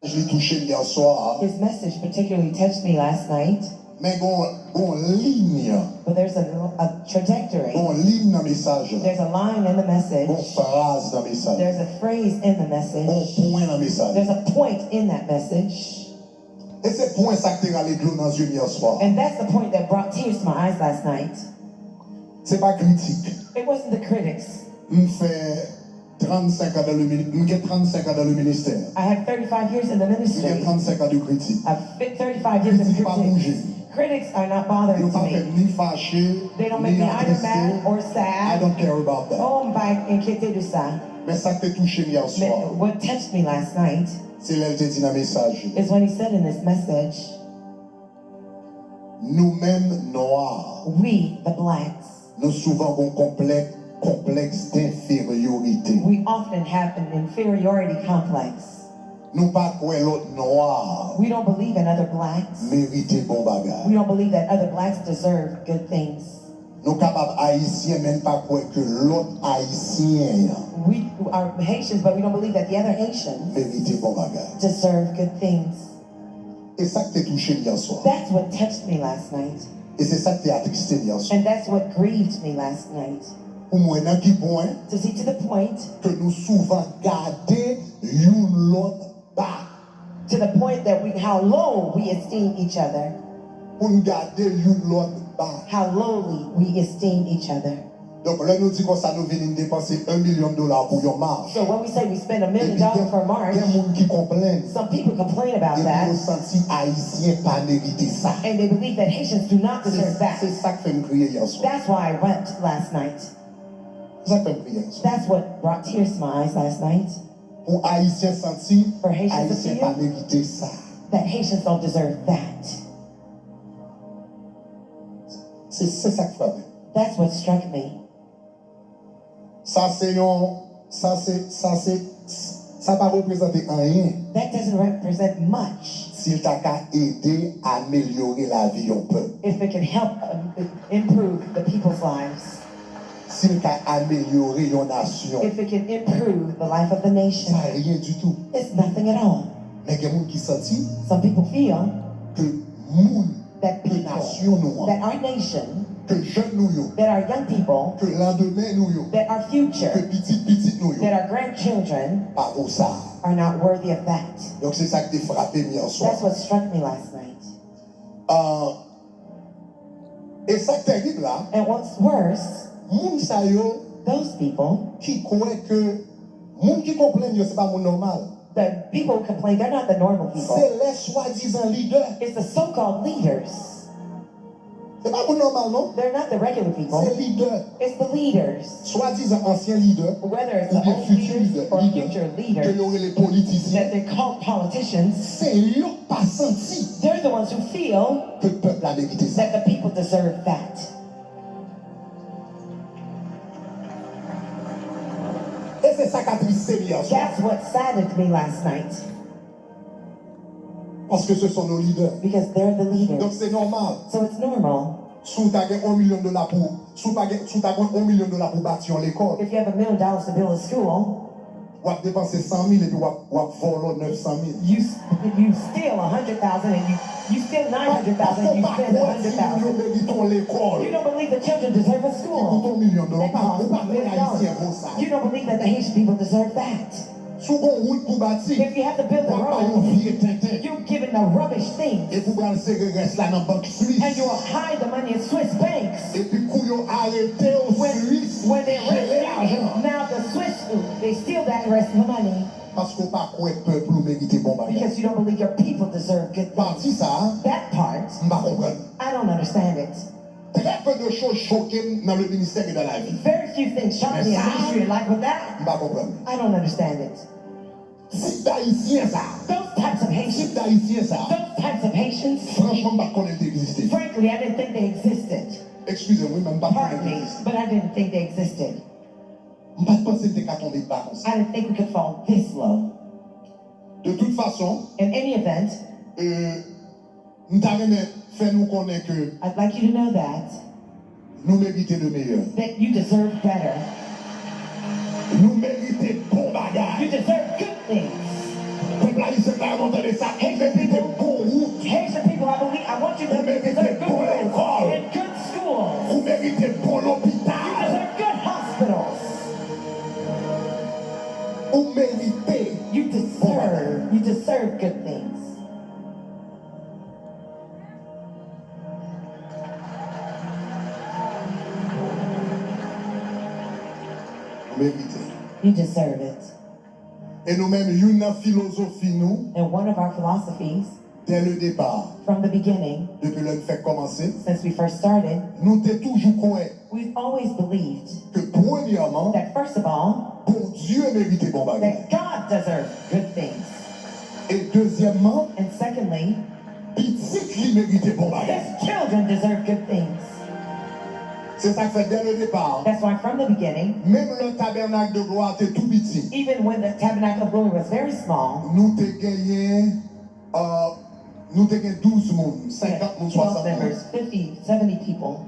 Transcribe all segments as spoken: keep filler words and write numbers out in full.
Li touche m yè swa. His message particularly touched me last night, Men gon gon liy, but there's a, a trajectory. Gon liy nan mesaj la. There's a line in the message. Gon fraz nan mesaj la. There's a phrase in the message. Gon pwen nan mesaj la. There's a point in that message. E se pwen sa k te rale dlo nan zye m yè swa. And that's the point that brought tears to my eyes last night. Se pa kritik. It wasn't the critics. M fè trannsenk an dan le mini- m gen trannsenk an dan le ministè. I have thirty-five years in the M gen ministry. trannsenk an de kritik. I've fit thirty-five years of Kritik pa bouje. Critics. Critics are not bothered Yo to pa fè m me. Ni fache, They don't make ni me either atriste. Mad or I sad. Don't care about that. Oh, m pa enkyete de sa. Men sa k te touche m yè But swa, what touched me last night se lè l te di nan mesaj li, is when he said in this message, nou menm nwa, we, the blacks, nou souvan gon konplèk, konplèks denferyorite. We often have an inferiority complex. Nou pa kwè lòt nwa We don't believe in other blacks. Merite bon bagay. We don't believe that other blacks deserve good things. Nou kapab Ayisyen, men n pa kwè ke lòt Ayisyen We are Haitians, but we don't believe that the other Haitians merite bon bagay. Deserve good things. E sa k te touche m yè swa. That's what touched me last night. E se sa k te atriste m yè swa. And that's what grieved me last night. Pou m wè nan ki pwen To see to the point ke nou souvan gade youn lòt ba. To the point that we, how low we esteem each other. Pou n gade youn lòt ba. How lowly we esteem each other. Donk, lè nou di konsa nou vini n depanse yon milyon dola pou yon mach. So when we say we spend a million Epi dollars gen, for a march, gen moun ki konplenn. Some people complain about Epi yo that, santi Ayisyen pa merite sa. And they believe that Haitians do not Se deserve that. Se sa k fè m kriye yè swa. That's why I wept last night. Se sa k fè m kriye yè swa. That's what brought tears to my eyes last night. Pou Ayisyen santi For Haitians to Ayisyen feel pa merite sa. That Haitians don't deserve that. Se se sa k frape m. That's what struck me. Sa se yon, sa se, sa se, sa pa reprezante anyen. That doesn't represent much. Si l ta ka ede amelyore lavi yon pèp. If it can help um, improve the people's lives. Si l ka amelyore yon nasyon. If it can improve the life of the nation. Sa ryen ditou. It's nothing at all. Men gen moun ki santi Some people feel ke moun that ke people, nasyon nou an, that our nation, ke jèn nou yo, that our young people, ke landemen nou yo, that our future, ke pitit pitit nou yo that our grandchildren pa vo sa. Are not worthy of that. Donk se sa k te frape m yè swa. That's what struck me last night. Ah, e sa k terib la, And what's worse, moun sa yo those people, ki kwè ke moun ki konplenn yo se pa moun nòmal. The people who complain, they're not the normal people. Se lè swadizan lidè. It's the so-called leaders. Se pa moun nòmal non. They're not the regular people. Se lidè. It's the leaders. Swadizan ansyen lidè Whether it's the oubyen old fiti leaders lidè, or lidè future ke yo leaders rele politisyen, that they call politicians, se yo k pa santi they're the ones who feel ke pèp la merite sa. That the people deserve that. E se sa k atriste m yè swa. That's what saddened me last night. Paske se son nou lidè. Because they're the leaders. Donk se nòmal. So it's normal. Si w ta gen yon milyon dola pou, si w pa gen, si w ta gen yon milyon dola pou bati yon lekòl, If you have a million dollars to build a school, w ap depanse san mil epi w ap, w ap vòlò nèf san mil. you s- you steal a hundred thousand and you you steal nine hundred thousand and you spend a hundred thousand. Yo merite yon lekòl. You don't believe the children deserve a school. Ki koute yon milyon dola. That costs a million dollars. You don't believe that the Haitian people deserve that. Si w gen yon wout pou bati, If you have to build the w ap bay road, yon vye tenten. You're giving the rubbish things. Epi w pral sere rès la nan bank Swis. And you will hide the money in Swiss banks. Epi kou yo arete w, When, Swis when they arrest jere lajan. You, now the Swiss, they steal that rest of the money. Paske w pa kwè pèp ou merite bon bagay. Because you don't believe your people deserve good things. Pati sa a, That part, m pa konprann. I don't understand it. Très peu de choses choquent dans le ministère et dans la vie. Very few things shock me in ministry and life with that. M pa konprann. I don't understand it. Tip d'Ayisyen sa. Those types of Haitians. Tip d'Ayisyen sa. Those types of Haitians. Franchman, m pa t konnen l te egziste. Frankly, I didn't think they existed. Excusez-moi, men m pa t konnen l Pardon te me, egziste. But I didn't think they existed. M pa t panse l te ka tonbe ba konsa. I didn't think we could fall this low. De toute façon, In any event, euh, m ta renmen fè nou konnen ke I'd like you to know that nou merite le meilleur. That you deserve better. Nou merite bon bagay. You deserve good things. Pèp la Se pa yon tande sa, ou merite bon wout. Haitian people, I believe, I want you to know you deserve good roads and good schools. Ou merite bon lopital. You deserve good hospitals. Ou merite bon bagay. You deserve, you deserve good things. Ou merite. You deserve it. E nou menm, youn nan filozofi nou, And one of our philosophies, dès le départ, from the beginning, depi lè n fèk kòmanse, since we first started, nou te toujou kwè we've always believed ke premyèman, that first of all, Bondye merite bon bagay. That God deserves good things. E dezyèmman, And secondly, pitit li merite bon bagay. His children deserve good things. Se sa k fè, dès le départ, That's why from the beginning, menm lè Tabènak de Glwa te tou piti, even when the Tabernacle of Glory was very small, nou te genyen, uh, nou te gen douz moun, we had senkant moun, twelve swasant moun. Members, fifty, seventy people.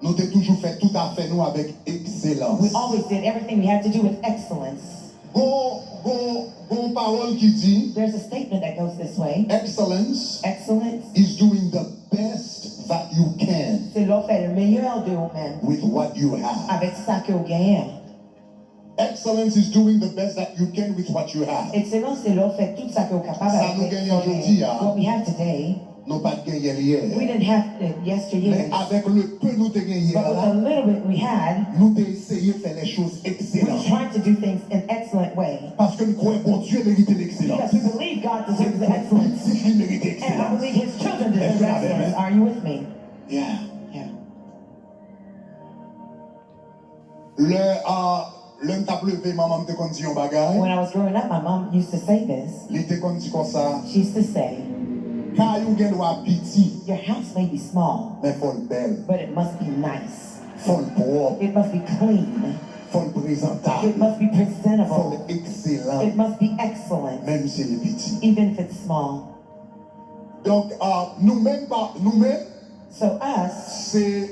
Nou te toujou fè tout afè nou avèk ekselans. We always did everything we had to do with excellence. Gon, gon, gon pawòl ki di, There's a statement that goes this way. Excellence Excellence is doing the best that you can Se lè w fè le meilleur de ou menm with what you have. Avèk sa ke w genyen. Excellence is doing the best that you can with what you have. Excellence se lè w fè tout sa ke w kapab avèk sa nou genyen jodi a. What we have today. Nou pa t genyen l yè. We didn't have it yesteryear. Men avèk le peu nou te genyen la, but with the little bit we had, nou te eseye fè les choses excellent. We tried to do things in excellent way. Paske n kwè Bondye merite lekselans. Because we believe God deserves the excellence. E pitit li merite ekselans. And I believe his children deserve excellence. Èske n avè m? Are you with me? Yeah. Yeah. Lè, ah, lè m t ap leve, manman m te konn di yon bagay. When I was growing up, my mom used to say this. Li te konn di konsa, She used to say, kay ou gen dwa piti, your house may be small, men fò l bèl. But it must be nice. Fò l pwòp. It must be clean. Fò l prezantab. It must be presentable. Fò l ekselan. It must be excellent. Menm si li piti. Even if it's small. Donk, ah, nou menm pa, nou menm, So us, se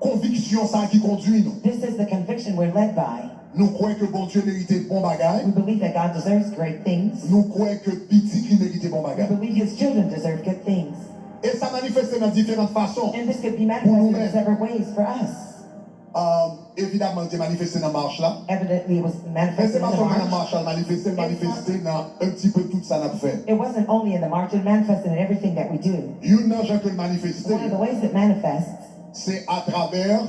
konviksyon sa ki kondui nou. This is the conviction we're led by. Nou kwè ke Bondye merite bon bagay. We believe that God deserves great things. Nou kwè ke pitit li merite bon bagay. We believe his children deserve good things. E sa manifeste nan diferan fason pou nou menm. And this could be manifested in several ways for us. Um, evidaman, l te manifeste nan mach la. Evidently, it was manifested in the march. Men se pa sèlman nan mach la l manifeste, l manifeste nan un petit peu tout sa n ap fè. It wasn't only in the march, it manifested in everything that we do. Youn nan jan ke l manifeste, One of the ways it manifests se atravè,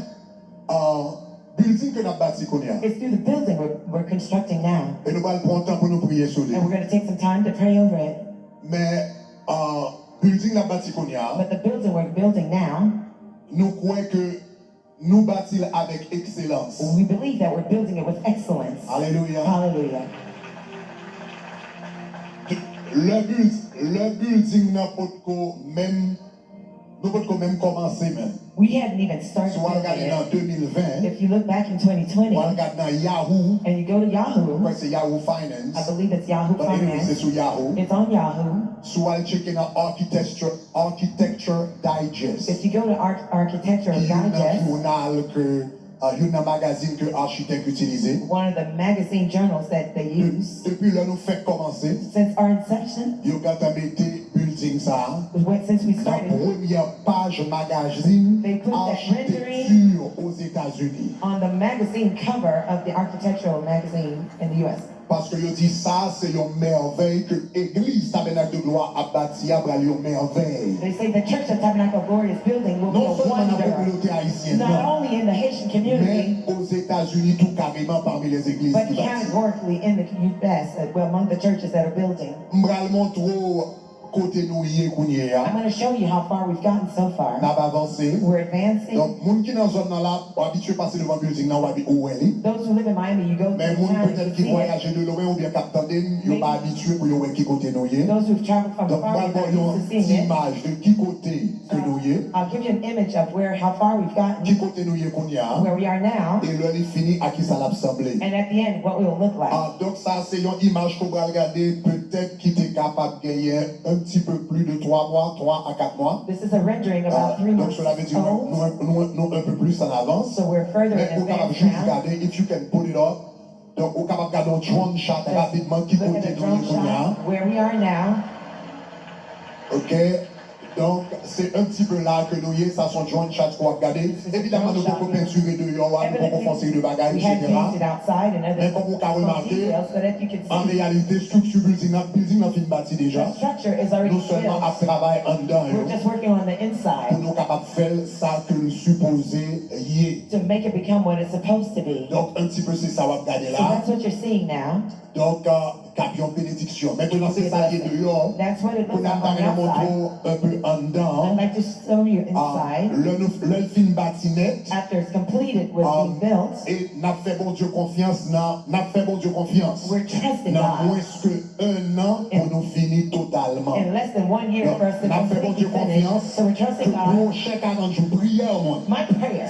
uh, building ke n ap bati kounye a. Is through the building we're, we're constructing now. E nou pral pran tan pou nou priye sou li. And we're gonna take some time to pray over it. Men, uh, building n ap bati kounye a, But the building we're building now, nou kwè ke nou bati l avèk ekselans. We believe that we're building it with excellence. Alelouya. Hallelujah. Lè bil-, lè building nan potko menm, nou potko menm kòmanse menm. We hadn't even started building it. Si w al gade nan de mil ven, If you look back in twenty twenty, w al gade nan Yahoo, and you go to Yahoo, mwen kwè se Yahoo Finance, I believe it's Yahoo Finance. But anyway, se sou Yahoo. It's on Yahoo. Si w al tcheke nan Architecture Architecture Digest. If you go to Arch-, Architecture Digest, ki youn nan jounal ke, uh, youn nan magazin ke achitèk itilize. One of the magazine journals that they use. De-, depi lè nou fèk kòmanse, Since our inception, yo gentan mete building sa a, when, since we started, nan premyè paj magazin achitèkti Ozetazini. They put that rendering on the magazine cover of the architectural magazine in the U S. Paske yo di sa se yon mèvèy ke egliz Tabènak de Glwa ap bati a pral yon mèvèy. They say the church that Tabernacle of Glory is building will be a wonder, Non sèlman nan kominote ayisyèn nan, not only in the Haitian community, men Ozetazini tou kareman pami lèzegliz ki bati. But categorically in the U S, uh, well, among the churches that are building. M pral montre w kote nou ye kounye a. I'm gonna show you how far we've gotten so far. N ap avanse. We're advancing. Donk, moun ki nan zòn nan la, w abitye pase devan building nan, w abi-, ou wè li. Those who live in Miami, you go through town, you see it. Men moun petèt ki vwayaje de lwen oubyen k ap tande n, yo pa abitye pou yo wè ki kote nou ye. Maybe those who've traveled from afar may not be used to seeing it. Donk, m pral ba w yon ti imaj de ki kote ke nou ye. So, I'll give you an image of where, how far we've gotten, Ki kote nou ye kounye a. Where we are now. E lè li fini, a ki sa l ap sanble. And at the end, what we will look like. Ah, donk, sa se yon imaj ke w pral gade, petèt ki te kapab genyen un petit peu plus de twa mwa, twa a kat mwa. This is a rendering about three months old. Ah, donk, cela veut dire nou, nou, nou, nou un peu plus en avance. So we're further in advance now. Men ou kapab jis gade, if you can put it up. Donk, ou kapab gade yon drone shot rapidman ki kote nou ye kounye a. Where we are now. Ok. Donk, se un petit peu la ke nou ye. Sa se yon drone shot ke w ap gade. Evidaman, nou poko pentire deyò a, nou poko fè yon seri de bagay, etsetera. Men kòm ou ka remake, an reyalite, estrikti building nan, building nan fin bati deja. Nou sèlman ap travay anndan yo pou nou kapab fè l sa ke l sipoze ye. Donk, un petit peu, se sa w ap gade la. Donk, euh, k ap yon benediksyon. Mentnan, se sa l ye deyò. Kounye a, m ta renmen montre w un peu anndan an. Ah, lè nou, lè l fin bati nèt, ah, e n ap fè Bondye konfyans nan, n ap fè Bondye konfyans nan mwens ke un an pou nou fini totalman. Donk, n ap fè Bondye konfyans ke pwochen karant jou, priyè mwen,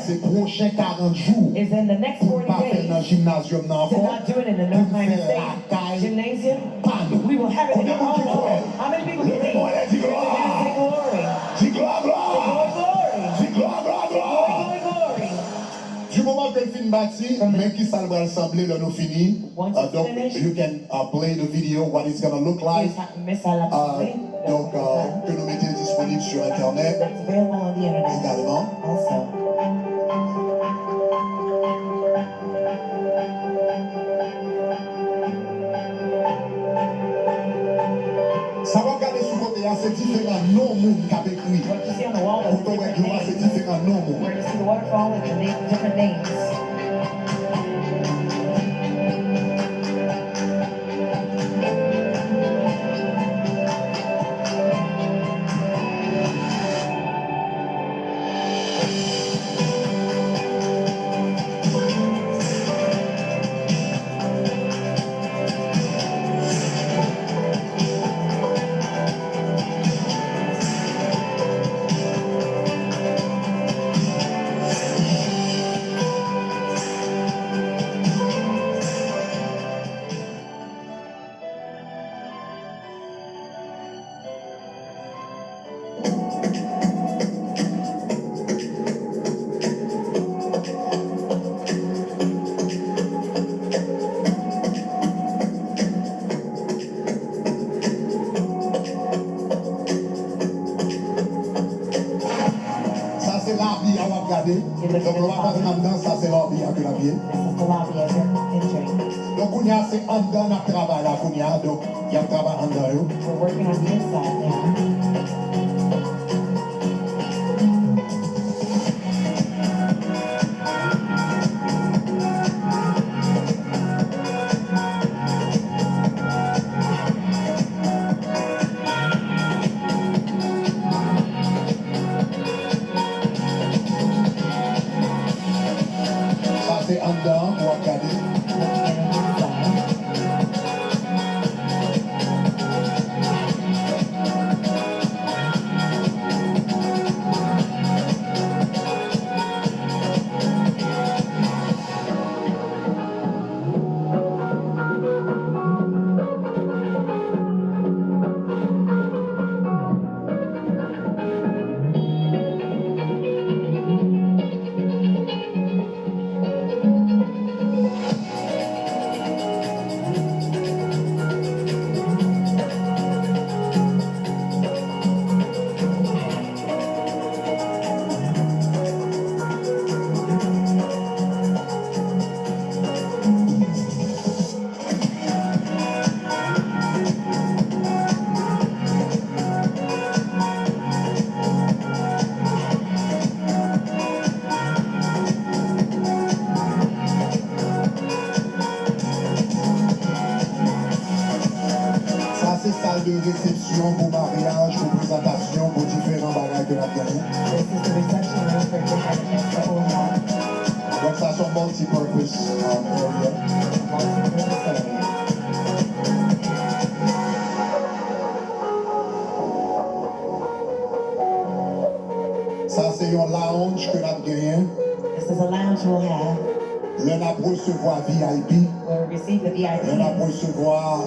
se pwochen karant jou pou n pa fè nan jimnazyòm nan ankò, pou n fè lakay pa nou. Konbyen moun ki kwè? Leve men w anlè, di glwa! Di glwa, glwa! Di glwa, glwa, glwa! Du moment ke l fin bati, men ki sa l pral sanble lè nou fini. Uh, donk, you can, uh, play the video, what it's gonna look like. Uh, donk, uh, ke nou mete l disponib sou entènèt egalman. Sa w ap gade sou kote a, se diferan non moun k ap ekri. Kote w wè dlo a, se diferan non moun. Sa se labi a w ap gade. Donk, lè w ap antre anndan, sa se labi a ke l ap ye. Donk, kounye a, se anndan n ap travay la, kounye a. Donk, y ap travay anndan yo. Sa se anndan an pou w ap gade. Sa se sal de resepsyon pou maryaj, pou prezantasyon, pou diferan bagay ke n ap genyen. This is the reception room for different events that we'll have. Donk, sa se yon multi-purpose, um, area. Multi-purpose area. Sa se yon lounge ke n ap genyen. This is a lounge we'll have. Lè n ap resevwa V I P. When we receive the V I Ps. Lè n ap resevwa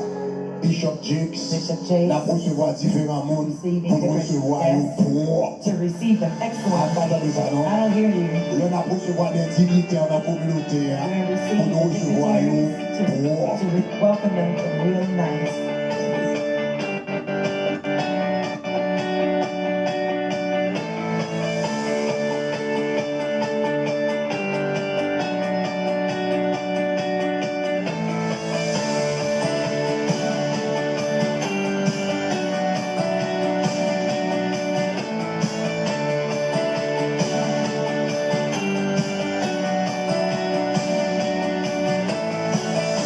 Bishop Jakes, Bishop Jakes, n ap resevwa diferan moun pou n resevwa yo pwòp. To receive them excellent. A pa tande sa, non? I don't hear you. Lè n ap resevwa de dignitè nan kominote a, pou n resevwa yo pwòp. To re- welcome them real nice.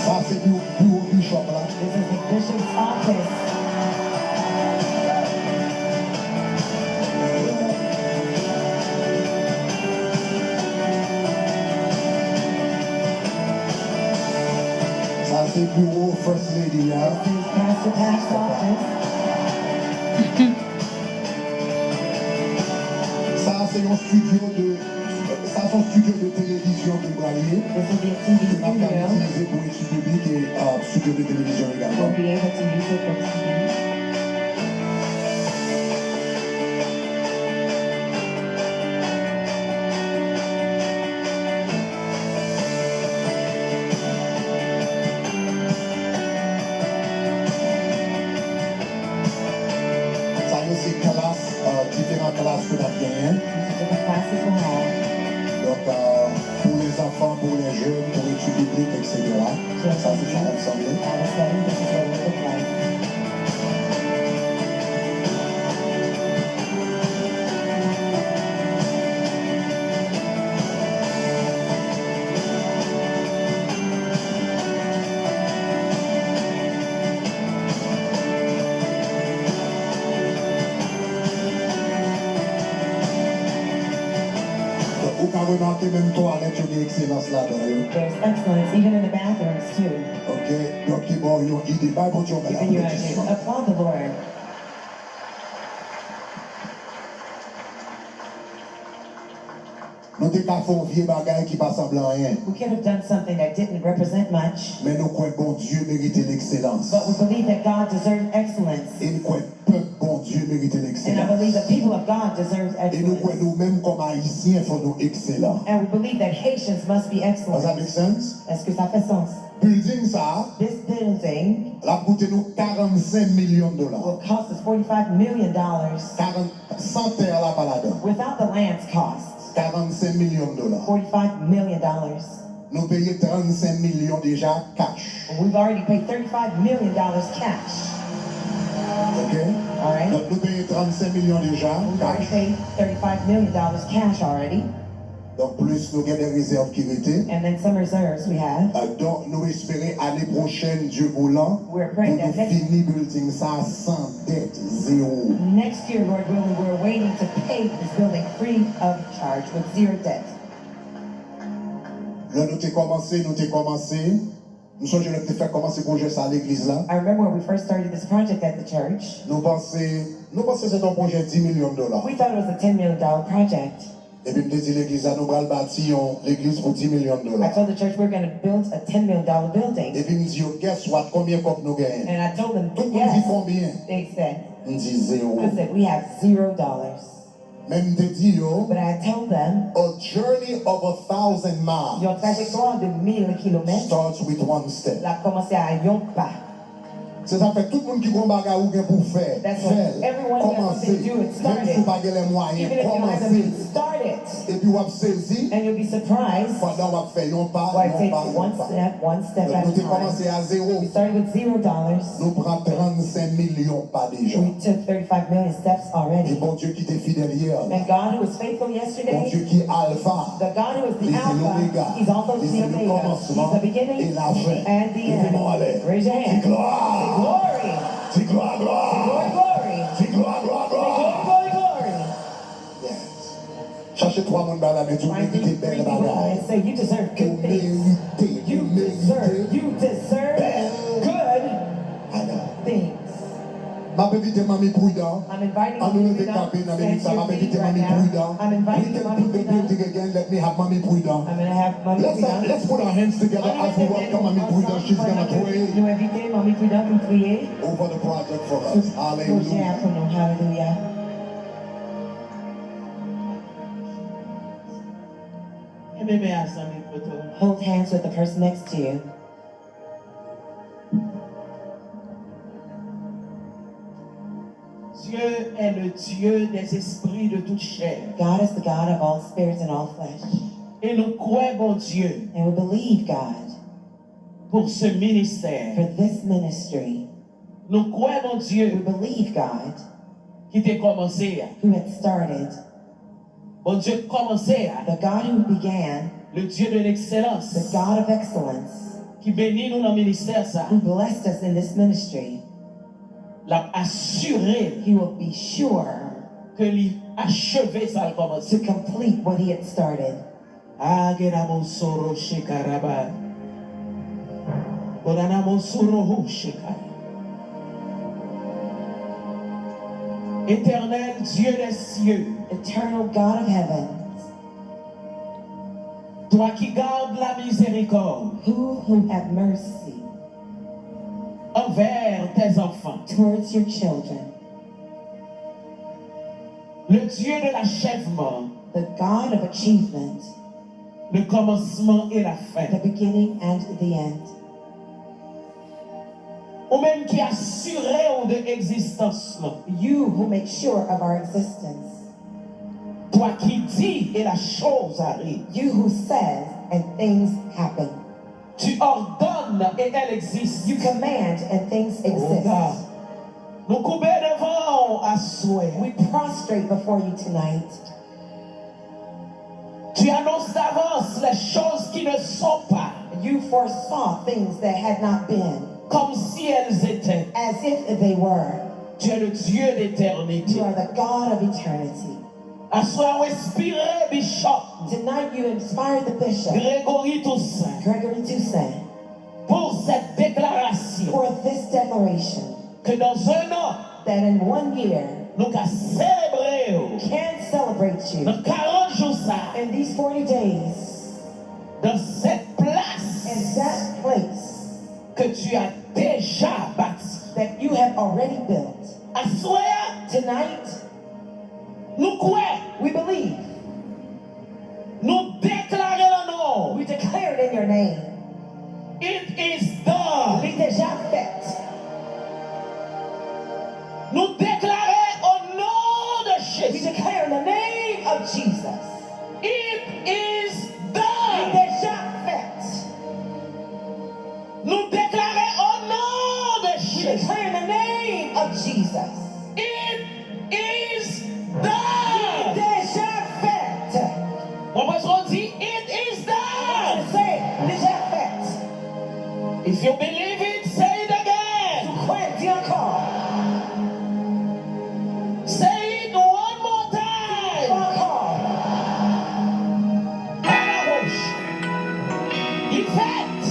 Sa se biwo, biwo bishop la. This is the bishop's office. Sa se biwo First Lady a. This is Pastor Pat's office. Sa se yon studio de, sa se yon studio de televizyon ke l pral ye. This will be a T V studio. Ke n ap ka itilize pou etid biblik e, uh, studio de televizyon egalman. We'll be able to use it for T V. Sa yo se klas, euh, diferan klas ke n ap genyen. These are different classes we'll have. Donk, euh, pou lèzanfan, pou lèjèn, pou etid biblik, etsetera. Sa se sa k ap sanble. Bible study, this is what it will look like. Donk, ou ka remake menm twalèt yo gen ekselans ladan yo. There's excellence even in the bathrooms, too. Ok, donk ki ba w yon ide, bay Bondye yon bèl aplodisman. Giving you an idea. Applaud the Lord. Nou te ka fè yon vye bagay ki pa sanble anyen. We could have done something that didn't represent much. Men nou kwè Bondye merite lekselans. But we believe that God deserves excellence. E n kwè pèp Bondye merite lekselans. And I believe the people of God deserve excellence. E nou kwè nou menm kòm Ayisyen fò nou ekselan. And we believe that Haitians must be excellent. Does that make sense? Est-ce que ça fait sens? Building sa a, this building, l ap koute nou karannsenk milyon dola. Will cost us forty-five million dollars. Karant, san tè a la pa ladan. Without the land's cost. Karannsenk milyon dola. Forty-five million dollars. Nou peye trannsenk milyon deja cash. We've already paid thirty-five million dollars cash. Ok? All right. Donk, nou peye trannsenk milyon deja cash. We've already paid thirty-five million dollars cash already. Donk, plis nou gen de rezèv ki rete. And then some reserves we have. Euh, donk, nou espere ane pwochèn, Dye voulan, pou nou fini building sa a san dèt, zewo. We're praying that next, next year, Lord willing, we're waiting to pay this building free of charge with zero debt. Lè nou te kòmanse, nou te kòmanse M sonje lè m te fèk kòmanse pwojè sa a legliz la. I remember when we first started this project at the church. Nou panse, nou panse se t on pwojè dis milyon dola. We thought it was a ten million dollar project. Epi m te di legliz la, nou pral bati yon legliz pou dis milyon dola. I told the church we're gonna build a ten million dollar building. Epi m di yo, "Guess what? Konbyen kòb nou genyen?" And I told them, "Guess." Tout moun di, "Konbyen?" They said, M di, "Zewo." I said, "We have zero dollars." Men m te di yo, But I tell them, a journey of a thousand miles yon trajektwa de mil kilomèt starts with one step. L ap kòmanse a yon pa. Se sa k fè tout moun ki gon bagay ou gen pou w fè, fè l, kòmanse. That's why everyone who has something to do, it, start it. Menm si w pa gen lè mwayen, kòmanse. Even if you don't have the means, start it. Epi w ap sezi, And you'll be surprised pandan w ap fè yon pa, while you take one step, one step at a time. Donk, nou te kòmanse a zewo. We started with zero dollars. Nou pran trannsenk milyon pa deja. We took thirty-five million steps already. E Bondye ki te fidèl yè la. And God who was faithful yesterday, Bondye ki Alfa, the God who is the Alpha, He's also the Omega. Li se le kòmansman e la fen. He's the beginning and the end. Leve men w anlè. Raise your hand. Di glwa. Say glory. Di glwa, glwa. Say glory, glory. Di glwa, glwa, glwa. Say glory, glory, glory. Yes. Chache twa moun ba la men, di, "Ou merite bèl bagay." Find three people and say, "You deserve good things." Ou merite, ou merite bèl bagay. You deserve, you deserve good things. M ap envite Manmi Pridan. An nou leve kanpe nan minit sa. M ap envite Manmi Pridan. We can put the building again. Let me have Manmi Pridan. Let's, uh, let's put our hands together as we welcome Manmi Pridan. She's gonna pray over the project for us. Hallelujah. Kenbe men ak zanmi kote w. Hold hands with the person next to you. Dieu est le Dieu des esprits de toute chair. God is the God of all spirits and all flesh. E nou kwè Bondye. And we believe God pour ce ministère. For this ministry. Nou kwè Bondye. We believe God. Ki te kòmanse a. Who had started. Bondye k kòmanse a. The God who began, Le Dieu de l'excellence. The God of excellence, Ki beni nou nan ministè sa. Who blessed us in this ministry, L ap asire He will be sure ke li acheve sa l kòmanse. To complete what He had started. Agenamosoro shekaraba. Onanamosoro shekaya. Éternel Dieu des cieux. Eternal God of heaven. Toi qui gardes la miséricorde. Who, who have mercy. Envers tes enfants. Towards your children. Le Dieu de l'achèvement. The God of achievement. Le commencement et la fin. The beginning and the end. Ou menm ki asire w de egzistans nou. You who make sure of our existence. Toi qui dis et la chose arrive. You who says and things happen. Tu ordonnes et elle existe. You command and things exist. Nou koube devan w aswè. We prostrate before you tonight. Tu annonces d'avance les choses qui ne sont pas. You foresaw things that had not been. Comme si elles étaient. As if they were. Tu es le Dieu d'éternité. You are the God of eternity. Aswè a w enspire Bishop. Tonight you inspired the bishop, Gregory Toussaint, Gregory Toussaint, pour cette déclaration, for this declaration, que dans un an, that in one year, nou ka selebre w, can celebrate you, nan karant jou sa, in these forty days, dans cette place, in that place, que tu as déjà bâtie. That you have already built. Aswè a, tonight, nou kwè. We believe. Nou deklare nan non w. We declare it in your name. It is done. Li deja fèt. Nou deklare o non de Jezi. We declare in the name of Jesus. It is done. Li deja fèt. Nou deklare o non de Jezi. We declare in the name of Jesus. It is done. Li deja fèt. Mwen bezwen w di, it is done. Say, li deja fèt. If you believe it, say it again. Si w kwè, di ankò. Say it one more time. Ankò. Li fèt.